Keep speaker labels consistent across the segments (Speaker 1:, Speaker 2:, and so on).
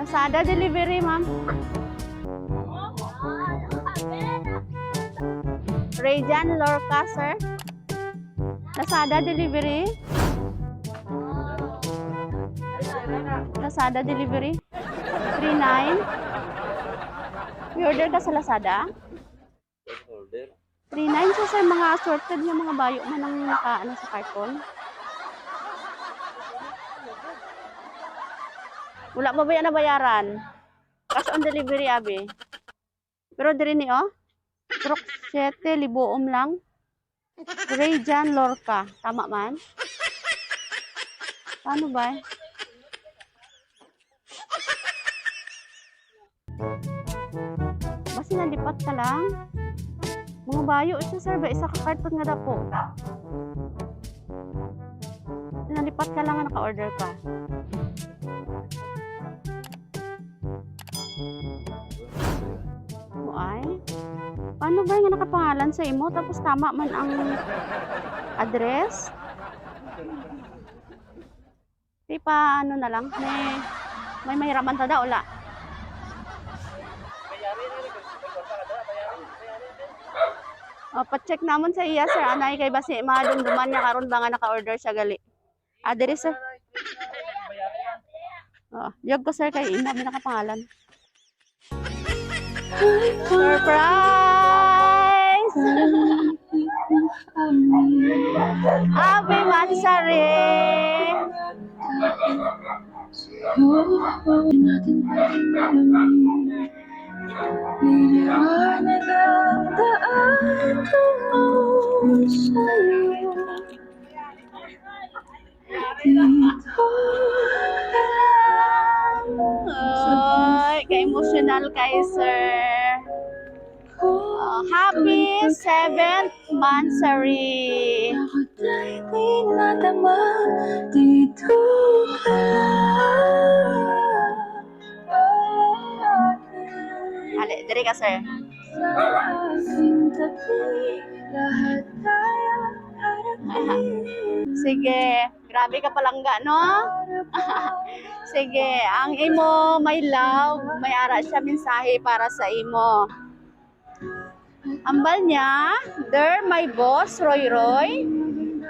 Speaker 1: Lazada delivery, ma'am. Rayjan Lorca, sir. Lazada delivery. Lazada delivery. 39. May order ka sa Lazada?
Speaker 2: Order.
Speaker 1: 39 siya, sir, mga assorted nga mga bayo man ang naka ano sa karton. Wala pa ba yan nabayaran? Cash on delivery, abi. Pero diri ni oh. Truck 7, libuom lang. Rayjan Lorca. Tama man? Paano ba? Basta nalipat ka lang. Mga bayo siya, sir, ba isa ka karton nga dako. Nalipat ka lang nga naka-order ka. O ay. Paano ba nga nakapangalan sa imo tapos tama man ang address? Di pa ano na lang, may mahiraman ta da wala. O, pa-check namon sa iya, sir. Anay kay basi madumduman niya karon ba nga naka-order siya gali. Ah, diri, sir. Oh, yog ko, sir, kay imo may nakapangalan. Surprise! Happy Mansari!
Speaker 3: Natin pwedeng alamin. Liliwanag ang daan tungo sa'yo. Dito ka lang.
Speaker 1: Ay, ka-emotional kay sir. Oh, happy 7th Mansari!
Speaker 3: Takot ay di nadama. Dito ka lang.
Speaker 1: Ali, diri ka, sir.
Speaker 3: Sa aking tabi, lahat kaya harapin.
Speaker 1: Sige, grabe ka palangga, no? Sige, ang imo may love, may ara siya mensahe para sa imo. Ambal niya, "There my boss, Roy Roy.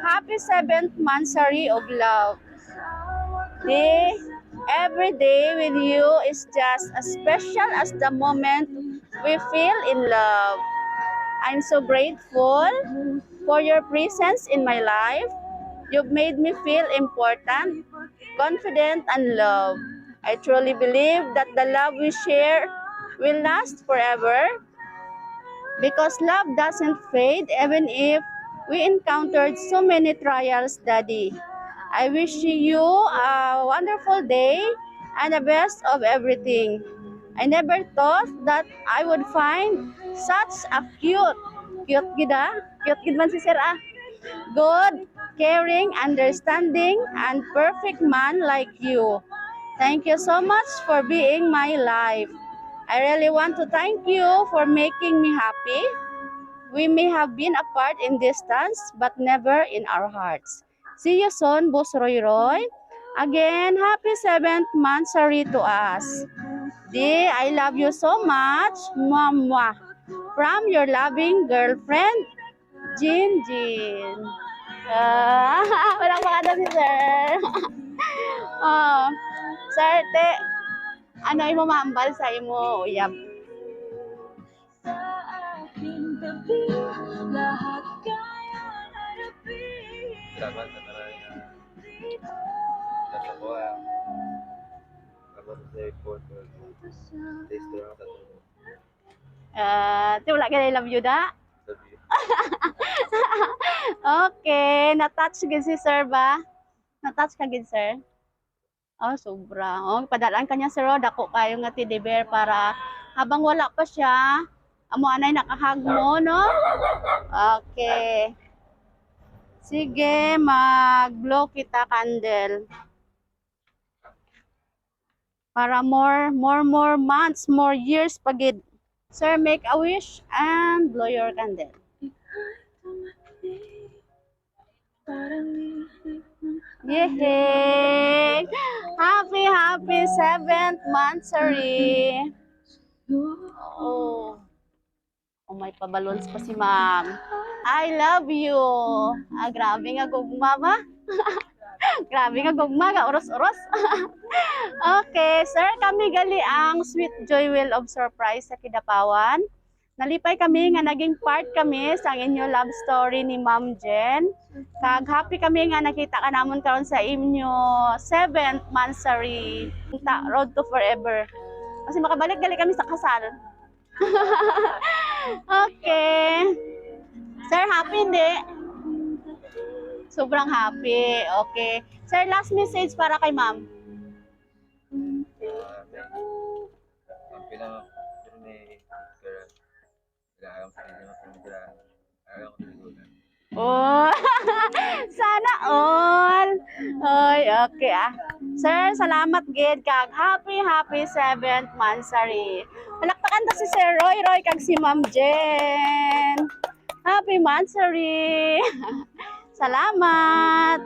Speaker 1: Happy 7th monthsary of love. The every day with you is just as special as the moment we feel in love. I'm so grateful for your presence in my life. You've made me feel important, confident, and loved. I truly believe that the love we share will last forever because love doesn't fade even if we encountered so many trials, Daddy. I wish you a wonderful day and the best of everything. I never thought that I would find such a cute, cute gid ah, cute gid man si sir ah. Good, caring, understanding, and perfect man like you. Thank you so much for being my life. I really want to thank you for making me happy. We may have been apart in distance, but never in our hearts. See you soon, Boss Roy Roy. Again, happy 7th monthsary to us. Di, I love you so much. Mwah, mwah. From your loving girlfriend, Jin Jin." Ah, walang makata si sir. Oh, sir, te, ano imo maambal sa imo uyab?
Speaker 3: Sa aking tabi, lahat kaya harapin.
Speaker 2: Salamat sa tanan nga
Speaker 3: Dito,
Speaker 2: nasa ko ah. Salamat sa effort.
Speaker 3: dito sa
Speaker 2: Stay strong sa tulong.
Speaker 1: Ah, te, wala ka I love you da?
Speaker 2: Sabi.
Speaker 1: Okay, na-touch gid si sir ba? Na-touch ka gid, sir? Oh, sobra. Oh, padalaan ka niya, sir, oh, dako kayo nga teddy bear para habang wala pa siya, amo anay nakahag mo, no? Okay. Sige, mag-blow kita candle. Para more, more, more months, more years pagid. Sir, make a wish and blow your candle.
Speaker 3: Ika'y dumating. Parang ihip ng
Speaker 1: Yay! Happy, happy seventh monthsary. Oh. Oh, may pabalons pa si ma'am. I love you. Ah, grabe nga gugma ba? Grabe nga gugma ga uros-uros. Okay, sir, kami gali ang Sweet Joy Wheel of Surprise sa Kidapawan. Nalipay kami nga naging part kami sa inyo love story ni Ma'am Jen. Kag happy kami nga nakita ka namon karon sa inyo seventh monthsary. Ta, road to forever. Kasi makabalik gali kami sa kasal. Okay. Sir, happy hindi? Sobrang happy. Okay. Sir, last message para kay ma'am.
Speaker 2: Ang pinang ni girl. Kailangan ko nila. Kailangan ko nila.
Speaker 1: Oh, sana all. Oy, okay ah. Sir, salamat gid kag happy happy seventh monthsary. Palakpakan ta si Sir Roy Roy kag si Ma'am Jen. Happy monthsary. Salamat.